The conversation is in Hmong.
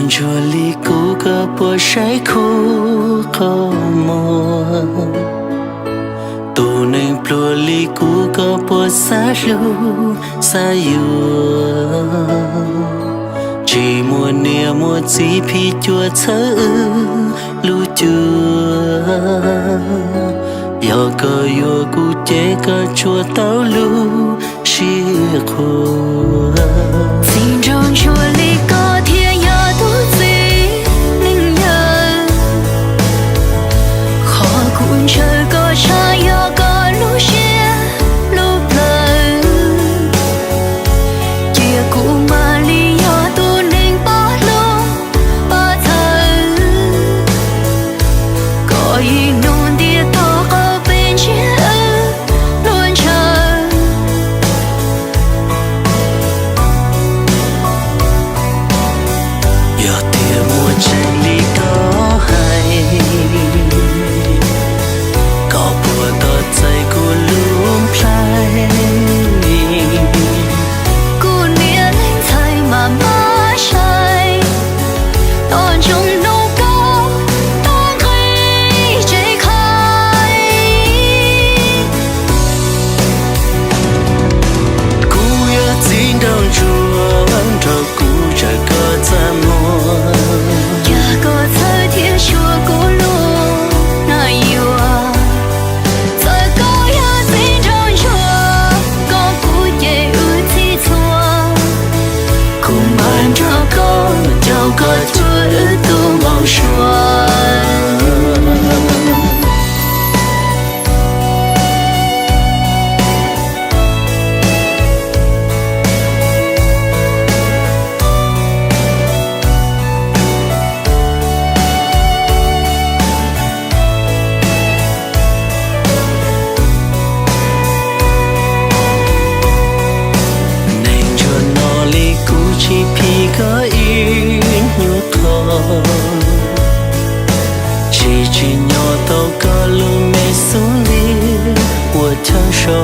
Ntsuag li kuv koj puas saib khuv qhov muag? Tus neeg pluag li kuv koj puas xav hlub xav yuav? Tsis muaj niam muaj txiv phim cuam txhawb wb lub cuab. Yog koj yuav kuv ces koj tsuas tau lub siab qhuas. Txiv nraug ntsuag li koj thiaj yog tus txiv neej yawg. Qhov kuv ntshaw koj tshaj yog koj lub siab lub plawv. Cia kuv mam li yog tus neeg pab hlub pab txhawb. Koj ib hnub ntiaj teb qhov peb ntsiab wb luag ntshaw. Yog tias muaj tseeb li koj hais, koj puas tos txais kuv lub nplhaib? Kuv niam leej ntxhais mas npaj sai, tos ntsoov hnub koj tuaj nqis tsev khaib. Kuv yog txiv nraug ntsuag, nrog kuv tsaws koj txaj muag. Yog koj txhawj thiab xyuas kuv lub nab yuav, txawm koj yog txiv nraug ntsuag, koj kuv ces wb txhij txhua. Kuv mam nrog koj caum koj cuag wb tus npau suav. Neeg ntsuag no li kuv tsis phim koj ib nyuag qho, tsis tsim nyog tau koj lub me xub ntiag ua chaw so.